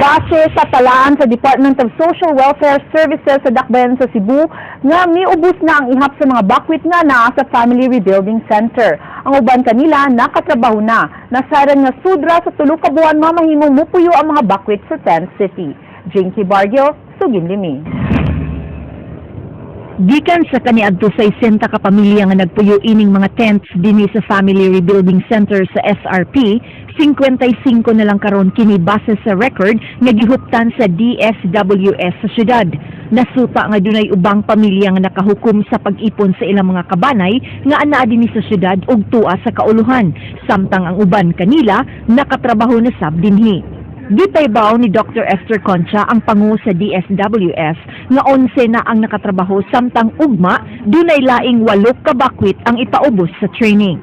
Base sa talaan sa Department of Social Welfare Services sa Dakbayan sa Cebu nga miubos na ang ihap sa mga bakwit nga naa sa Family Rebuilding Center. Ang uban kanila nakatrabaho na. Nasayran nga sudra sa tulo ka buwan mamahimong mupuyo ang mga bakwit sa Tent City. Jinky Bargio, Sugin Limi. Gikan sa kaniadto 60 ka pamilya nga nagpuyo ining mga tents dinhi sa Family Rebuilding Center sa SRP, 55 na lang karon kini base sa record nga gihuptan sa DSWS sa syudad. Nasuta nga dunay ubang pamilya nga nakahukom sa pag-ipon sa ilang mga kabanay nga anaa dinhi sa syudad ug tua sa kauluhan, samtang ang uban kanila nakatrabaho na sab dinhi. Gipaybaw ni Dr. Esther Concha, ang pangu sa DSWS, nga 11 na ang nakatrabaho, samtang ugma dunay laing walo ka bakwit ang ipaubos sa training.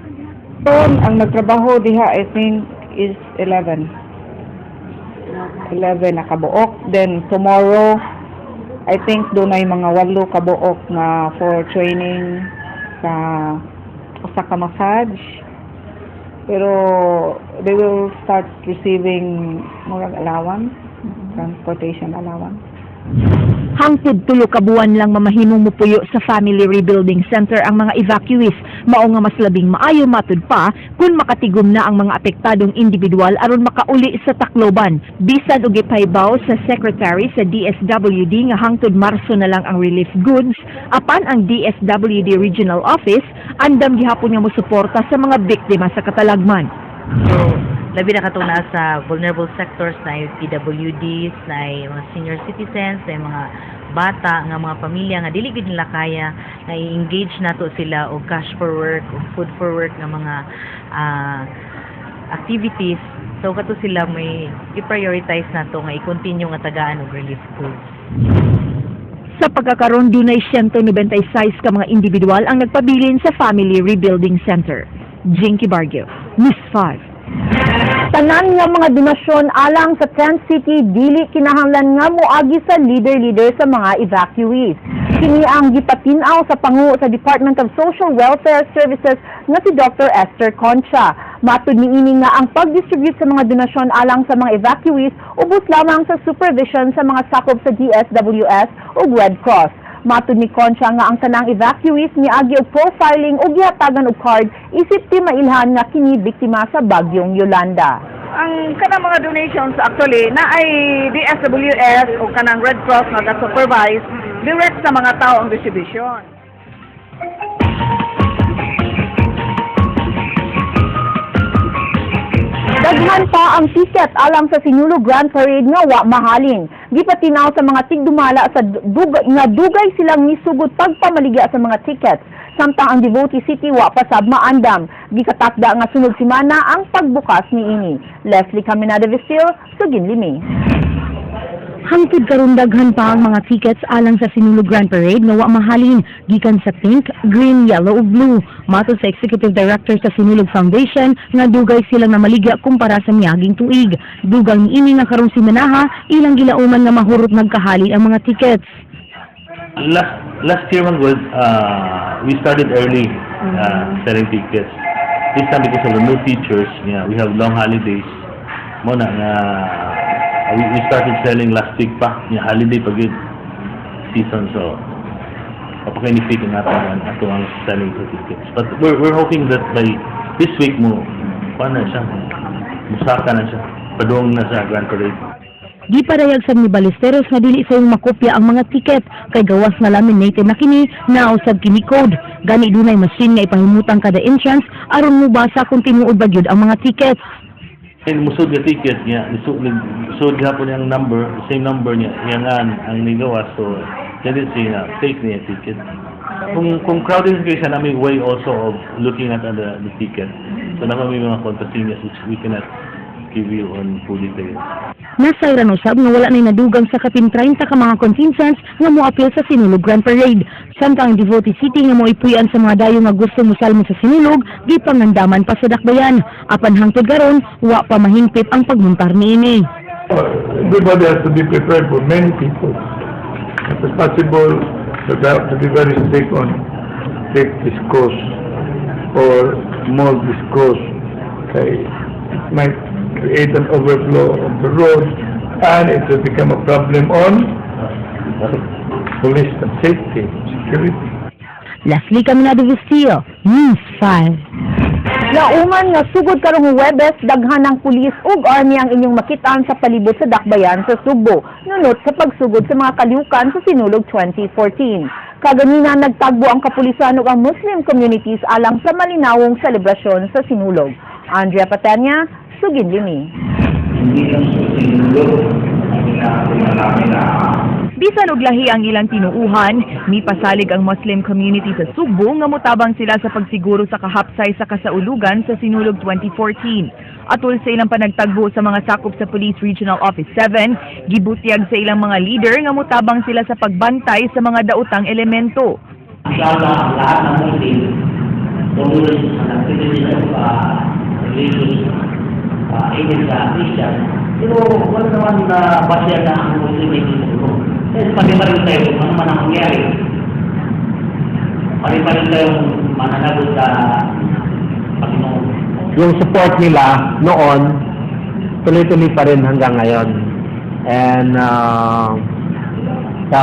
Karon ang nagtrabaho diha, I think, is 11. 11 na kabuok. Then tomorrow, I think dunay mga walo kabuok nga for training sa usa ka massage. Pero they will start receiving murag allowance, transportation allowance. Hangtod tulo ka buwan lang mamahimong mupuyo sa Family Rebuilding Center ang mga evacuees. Mao nga mas labing maayo, matud pa, kung makatigom na ang mga apektadong individual aron makauli sa Tacloban. Bisan og gipaybaw sa secretary sa DSWD nga hangtod Marso na lang ang relief goods, apan ang DSWD Regional Office andam gihapon nga mosuporta sa mga biktima sa katalagman. So, labi na katong naa sa vulnerable sectors na PWDs, na mga senior citizens, na mga bata nga mga pamilya nga dili gid nila kaya na i-engage nato sila og cash for work o food for work nga mga activities. So kato sila may i-prioritize nato nga i-continue nga tagaan og relief goods. Sa pagkakaroon, dunay 196 ka mga individual ang nagpabilin sa Family Rebuilding Center. Jinky Bargio, News 5. Tanan nga mga donasyon alang sa Tent City dili kinahanglan nga moagi sa leader-leader sa mga evacuees. Kini ang gipatin-aw sa pangu sa Department of Social Welfare Services nga si Dr. Esther Concha. Matud niini nga ang pag-distribute sa mga donasyon alang sa mga evacuees ubos lamang sa supervision sa mga sakop sa DSWS ug Red Cross. Matud ni Concha nga ang tanang evacuees niagi og profiling ug gihatagan og card isip ti mailhan nga kini biktima sa bagyong Yolanda. Ang kanang mga donations, actually na ay DSWS o kanang Red Cross nga ga-supervise direct sa mga tao ang distribution. Daghan pa ang ticket alang sa Sinulog Grand Parade nga wa mahalin. Gipatinaw sa mga tigdumala sa dugay, nga dugay silang nisugod pagpamaligya sa mga tickets. Samtang ang Devotee City wa pa sab maandam. Gikatakda nga sunod semana ang pagbukas niini. Leslie Caminada Vistil, Sugin Limi. Hangtod karon, daghan pa ang mga tickets alang sa Sinulog Grand Parade nga wa mahalin gikan sa pink, green, yellow ug blue. Matod sa Executive Director sa Sinulog Foundation nga dugay silang namaligya kumpara sa miaging tuig. Dugang niini nga karong semanaha ilang gilauman nga mahurot nagkahalin ang mga tickets. Last last year man was we started early selling tickets. This time, because of the new features, yeah, we have long holidays. Mao na nga we started selling last week pa, yeah, holiday pa gud season, so papakainifit ang ato ang selling for tickets. But we're hoping that by this week mo kuan na siya. Musaka na siya. Padung na sa Grand Parade. Gipadayag sab ni Ballesteros nga dili sayong makopya ang mga ticket kay gawas nga laminated na kini, naa usab kini code. Gani dunay machine nga ipahimutang kada entrance aron mobasa kung tinuod ba gyud ang mga tickets. And musud nga ticket niya, nisud gihapon niyang number, same number niya, iyangan ang nigawas, so tendency na fake niya ticket. Kung crowded kayo siya, namin way also of looking at the ticket. So naa may mga contrasinyas which we cannot give you on full details. Nasayran usab nga wala nay nadugang sa kapin 30 ka mga contingents nga moapil sa Sinulog Grand Parade. Samtang ang Devotee City nga moipuy-an sa mga dayo nga gusto mosalmo sa Sinulog, gipangandaman pa sa dakbayan. Apan hangtod karon, wa pa mahingpit ang pagmuntar niini. Everybody has to be prepared for many people. If it's possible, but they have to be very strict on take discourse or more discourse. Okay, it might create an overflow of the road. And it will become a problem on police and safety, security. Leslie Caminado Vistillo, News 5. Nauman nga sugod karong Huwebes, daghan ng pulis ug army ang inyong makitaan sa palibot sa Dakbayan sa Sugbo, nunot sa pagsugod sa mga kalihukan sa Sinulog 2014. Kaganina, nagtagbo ang kapulisan ug ang Muslim communities alang sa malinawong selebrasyon sa Sinulog. Andrea Patenya, Sugin Limi. Hindi lang sa Sinulog ang inaapuna namin na. Bisan og lahi ang ilang tinuuhan, mipasalig ang Muslim community sa Sugbo nga motabang sila sa pagsiguro sa kahapsay sa kasaulugan sa Sinulog 2014. Atol sa ilang panagtagbo sa mga sakop sa Police Regional Office 7, gibutyag sa ilang mga leader nga motabang sila sa pagbantay sa mga daotang elemento. Inshallah, ang lahat ng Muslim tumuloy sa activities of religious even sa Christian. Pero wala naman na basya na ang Muslim ay tutulong. Kasi pare-pareho tayo kung ano man ang mangyari. Pare-pareho tayong mananagot sa Panginoon. Yung support nila noon, tuloy-tuloy pa rin hanggang ngayon. And sa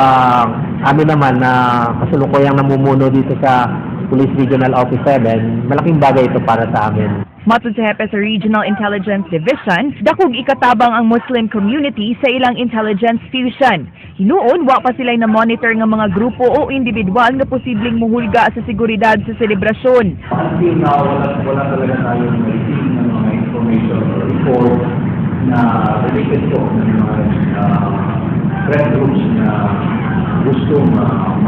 amin naman na kasalukuyang namumuno dito sa Police Regional Office 7, malaking bagay ito para sa amin. Matod sa hepe sa Regional Intelligence Division, dakog ikatabang ang Muslim community sa ilang intelligence fusion. Hinuon, wa pa sila'y na-monitor nga mga grupo o individual nga posibleng muhulga sa seguridad sa selebrasyon. Until now, wala talaga tayong na-receive ng mga information or report na related po ng mga threat groups na gustong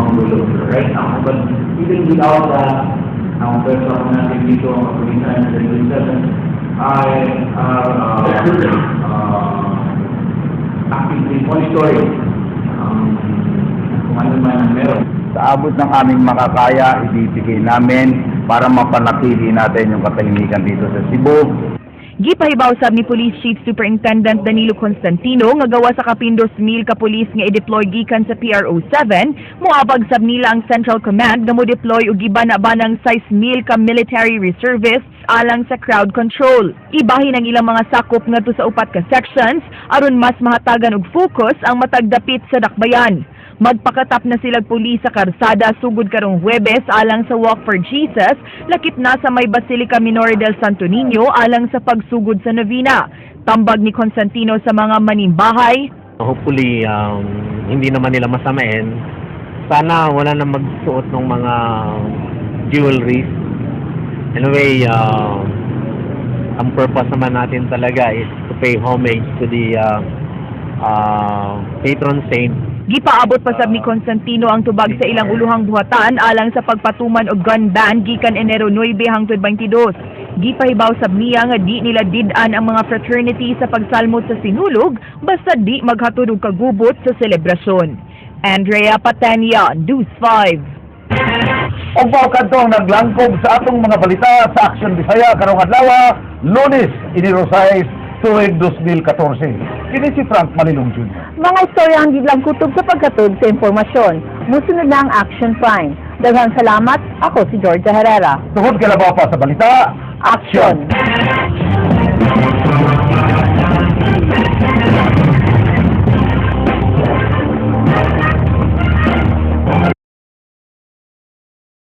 manggulo right now. But even without that, ang pwesto natin dito, ang kapulisan sa Region 7, ay are actively monitoring kung ano man ang meron. Sa abot ng aming makakaya, ibibigay namin para mapanatili natin yung katahimikan dito sa Cebu. Gipahibaw sab ni Police Chief Superintendent Danilo Constantino nga gawa sa kapin 2,000 ka pulis nga i-deploy gikan sa PRO 7, moabag sab nila ang Central Command nga mo-deploy og iban-abanang 6,000 ka military reservists alang sa crowd control. Ibahin ang ilang mga sakop ngadto sa upat ka sections aron mas mahatagan og focus ang matag dapit sa dakbayan. Magpakatap na silag pulis sa karsada sugod karong Huwebes alang sa Walk for Jesus, lakip na sa may Basilica Minor del Santo Niño alang sa pagsugod sa novena. Tambag ni Constantino sa mga manimbahay, Hopefully, hindi naman nila masamain. Sana wala na magsuot ng mga jewelries. Anyway, ang purpose naman natin talaga is to pay homage to the patron saint. Gipaabot pa sab ni Constantino ang tubag sa ilang uluhang buhatan alang sa pagpatuman og gun ban gikan Enero 9 hangtod 22. Gipahibaw sab niya nga di nila did-an ang mga fraternity sa pagsalmot sa Sinulog basta di maghatod og kagubot sa selebrasyon. Andrea Patenia, News 5. Og mao kadto ang naglangkob sa atong mga balita sa Aksyon Bisaya karong adlaw, Lunes, Enero 6, tuig 2014. Kini si Frank Malilong Jr. Mga istorya ang lang kutob sa pagkatog sa impormasyon. Musunod na ang Action Prime. Daghang salamat. Ako si Georgia Herrera. Tungod kalabaw pa sa balita, Action! Action!